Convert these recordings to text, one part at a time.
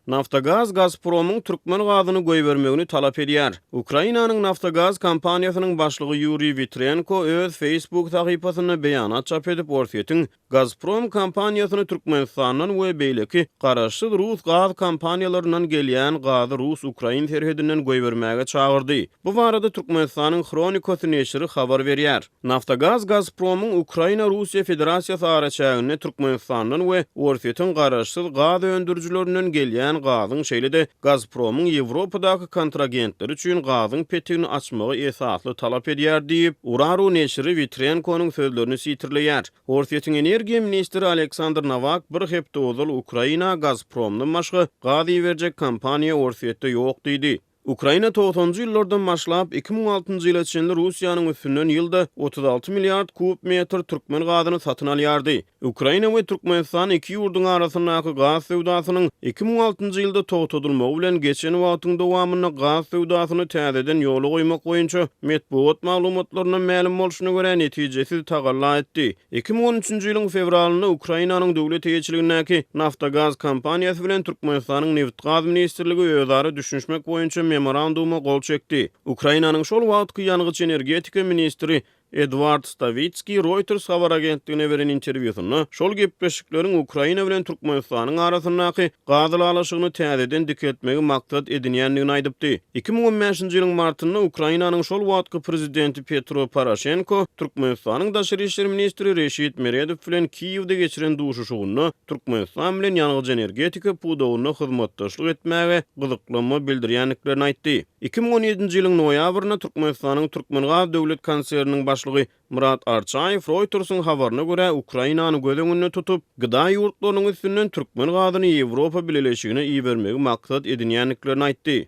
Naftogaz Gazpromyň türkmen gazyny goýbermegini talap edýär. Ukrainanyň Naftogaz kompaniýasynyň başlygy Ýuriý Witrenko öz Facebook sahypasynda beýanat çap edip, Orsýetiň Gazprom kompaniýasyny Türkmenistandan we beýleki garaşsyz rus gaz kompaniýalaryndan gelýän gazy rus-ukrain serhedinden goýbermäge çagyrdy. Bu barada Türkmenistanyň Hronikasy neşiri habar berýär. Naftogaz Gazpromyň Ukraina-Russiýa Federasiýasy araçäginde Türkmenistandan we Orsýetiň garaşsyz gaz öndürijilerinden gelýän gazyň şeýle-de Gazpromyň Ýewropadaky kontragentleri üçin gazyň petigini açmagy esasly talap edýär diýip, Uraru neşiri Witrenkonyň sözlerini sitirleýär. Orsýetiň energiýa ministri Aleksandr Nowak bir hepde ozal Ukraina Gazpromdan başga gaz iberjek kompaniýa Orsýetde ýok diýdi. Ukraina togsanjy ýyllardan başlap, 2006-njy ýyla çenli Russiýanyň üstünden ýylda 36 milliard kub metr türkmen gazyny satyn alýardy. Ukraina we Türkmenistan iki ýurduň arasyndaky gaz söwdasynyň 2006-njy ýylda togtadylmagy bilen geçen wagtyň dowamynda gaz söwdasyny täzeden ýola goýmak boýunça metbugat maglumatlaryndan mälim bolşuna görä netijesiz tagalla etdi. 2013-nji ýylyň fewralynda Ukrainanyň döwlet eýeçiligindäki Naftogaz kompaniýasy bilen Türkmenistanyň Nebitgaz ministrligi özara düşünişmek boýunça memoranduma gol çekdi. Ukrainanyň şol wagtky ýangyç-energetika ministri Edward Stawitskiý Reuters habar agentligine beren interwýusynda şol gepleşikleriň Ukraina bilen Türkmenistanyň arasyndaky gaz ylalaşygyny täzeden dikeltmegi maksat edinýändigini aýdypdy. 2015-nji ýylyň martynda Ukrainanyň şol wagtky prezidenti Petro Poroşenko Türkmenistanyň daşary işler ministri Reşit Meredow bilen Kiýewde geçiren duşuşygynda Türkmenistan bilen ýangyç-energetika pudagynda hyzmatdaşlyk etmäge gyzyklanma bildirýändiklerini aýtdy. 2017-nji ýylyň noýabrynda Türkmenistanyň Türkmengaz döwlet konserniniň başlygy Myrat Arçaýew Reuters-iň habaryna görä, Ukrainany göz öňünde tutup, gda ýurtlarynyň üstünden türkmen gazyny Ýewropa Bileleşigine ibermegi maksat edinýändiklerini aýtdy.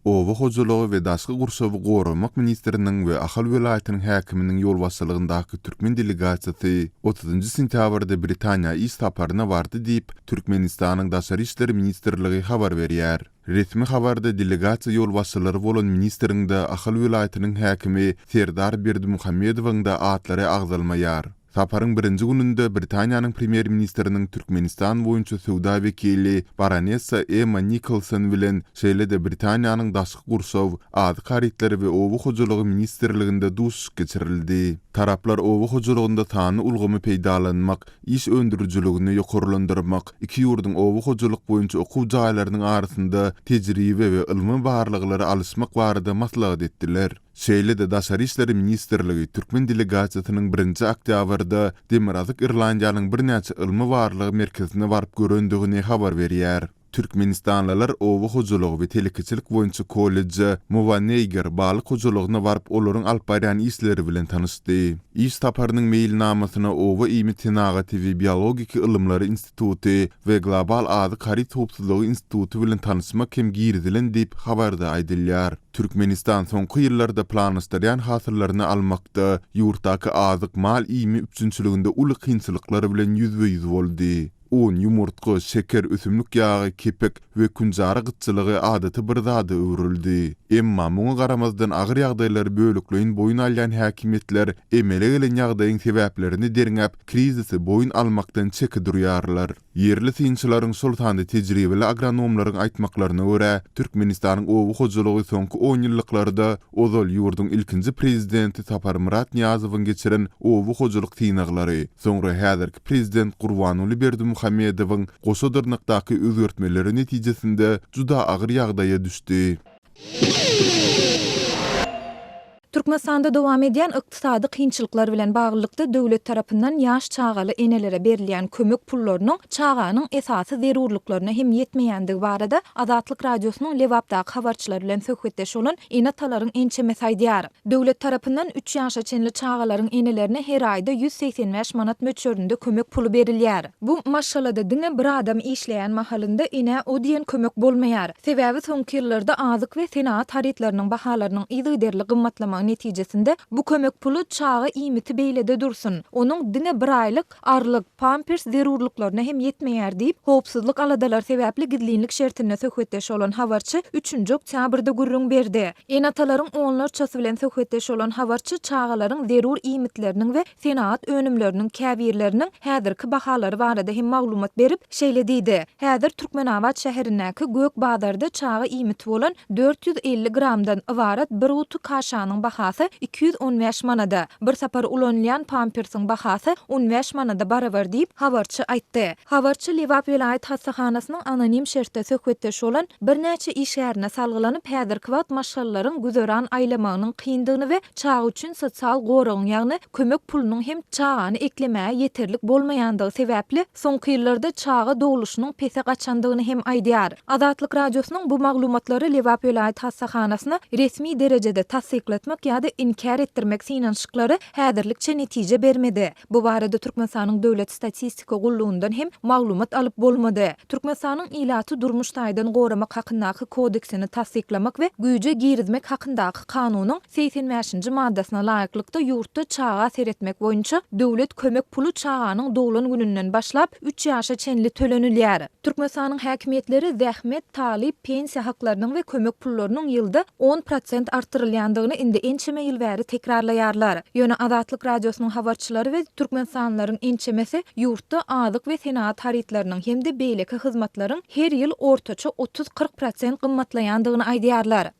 Oba hojalygy we daşky gurşawy goramak ministriniň we Ahal welaýatynyň häkiminiň ýolbaşçylygyndaky türkmen delegasiýasy otuzynjy sentýabrda Britaniýa iş saparyna bardy diýip, Türkmenistanyň Daşary işler ministrligi habar berýär. Resmi habarda delegasiýa ýolbaşçylary bolan ministriň-de, Ahal welaýatynyň häkimi Serdar Berdimuhamedowyň-da atlary agzalmaýar. Saparyň birinji gününde Britaniýanyň Premýer-ministriniň Türkmenistan boýunça söwda wekili baronessa Emma Nikolson bilen, şeýle-de Britaniýanyň Daşky gurşaw, azyk harytlary we oba hojalygy ministrliginde duşuşyk geçirildi. Taraplar oba hojalygynda sanly ulgamy peýdalanmak, iş öndürijiligini ýokarlandyrmak, iki ýurduň oba hojalyk boýunça okuw jaýlarynyň arasynda tejribe we ylmy barlaglary alyşmak barada maslahat etdiler. Şeýle-de Daşary işler ministrligi türkmen delegasiýasynyň birinji oktýabrda Demirgazyk Irlandiýanyň birnäçe ylmy-barlag merkezine baryp görendigini habar berýär. Türkmenistanlylar oba hojalygy we telekeçilik boýunça kolleje, Mowaneýger balyk hojalygyna baryp olaryň alyp barýan işleri bilen tanyşdy. Iş saparynyň meýilnamasyna Oba iýmit senagaty we biologiki ylymlary instituty we Global azyk haryt howpsuzlygy instituty bilen tanyşmak hem girizilen diýip, habarda aýdylýar. Türkmenistan soňky ýyllarda planlaşdyrýan hasyllaryny almakda, ýurtdaky azyk mal iými üpjünçiliginde uly kynçylyklar bilen ýüzbe-ýüz boldy. Un, ýumurtga, şeker, ösümlik ýagy, kepek we künjara gytçylygy adaty bir zada öwrüldi. Emma muňa garamazdan agyr ýagdaýlary bölekleýin boýun alýan häkimiýetler emele gelen ýagdaýyň sebäplerini derňäp, krizisi boýun almakdan çeke durýarlar. Ýerli synçylaryň, şol sanda tejribeli agronomlaryň aýtmaklaryna görä, Türkmenistanyň oba hojalygy soňky onýyllyklarda ozal ýurduň ilkinji prezidenti Saparmyrat Nyýazowyň geçiren oba hojalyk synaglary, soňra häzirki prezident Gurbanguly Berdimuhamedowyň goşa dyrnakdaky özgertmeleri netijesinde juda agyr ýagdaýa düşdi. Türkmenistanda dowam edýän ykdysady kynçylyklar bilen baglylykda döwlet tarapyndan ýaş çagaly enelere berilýän kömek pullarynyň çaganyň esasy zerurlyklaryna hem ýetmeýändigi barada Azatlyk Radiosynyň Lebapdaky habarçylary bilen söhbetdeş bolan ene-atalaryň ençemesi aýdýar. Döwlet tarapyndan üç ýaşa çenli çagalaryň enelerine her aýda 185 manat möçberinde kömek puly berilýär. Bu maşgalada diňe bir adam işleýän mahalynda enä o diýen kömek bolmaýar. Sebäbi soňky ýyllarda azyk we senagat harytlarynyň bahalarynyň yzygiderli gymmatlamagy. bahalanyň netijesinde, bu kömek puly çaga iýmiti beýlede dursun, onuň diňe bir aýlyk arlyk, pampers zerurlyklaryna hem ýetmeýär diýip, howpsuzlyk aladalary sebäpli gizlinlik şertinde söhbetdeş bolan habarçy üçünji oktýabrda gürrüň berdi. Ene-atalaryň onlarçasy bilen söhbetdeş bolan habarçy çagalaryň zerur iýmitleriniň we senagat önümleriniň käbirleriniň häzirki bahalary barada hem maglumat berip, şeýle diýdi, Häzir Türkmenabat şäherindäki Gök bazarda çaga iýmiti bolan 450 gramdan ybarat bir guty kaşanyň bahasy 215 manada, bir sapar ulanylýan pampersiň bahasy on bäş manada barabar diýip, habarçy aýtdy. Habarçy Lebap welaýat hassahanasynyň anonim şertde söhbetdeş bolan birnäçe işgärine salgylanyp, häzirki wagt maşgalalaryň güzeran aýlamagynyň kyndygyny we çaga üçin sosial goragyň, ýagny kömek pulunyň hem çagany eklemäge ýeterlik bolmaýandygy sebäpli, soňky ýyllarda çaga dogluşynyň pese gaçandygyny hem aýdýar. Azatlyk Radiosynyň bu maglumatlary Lebap welaýat hassahanasyna resmi derejede tassyklatmak ýa-da inkär etdirmek synanyşyklary häzirlikçe netije bermedi. Bu barada Türkmenistanyň Döwlet statistika gullugyndan hem maglumat alyp bolmady. Türkmenistanyň Ilaty durmuş taýdan goramak hakyndaky kodeksini tassyklamak we güýje girizmek hakyndaky kanunyň 85-nji maddasyna laýyklykda ýurtda çaga seretmek boýunça döwlet kömek puly çaganyň doglan gününden başlap üç ýaşa çenli tölenilýär. Türkmenistanyň häkimiýetleri zähmet, talyp, pensiýa haklarynyň we kömek pullarynyň ýylda 10% artdyrylýandygyny indi ençeme ýyl bäri tekrarlaýarlar. Ýöne Azatlyk Radiosynyň habarçylary we türkmenistanlylaryň ençemesi ýurtda azyk we senagat harytlarynyň hem-de beýleki hyzmatlaryň her ýyl ortaça 30-40 prosent gymmatlaýandygyny aýdýarlar.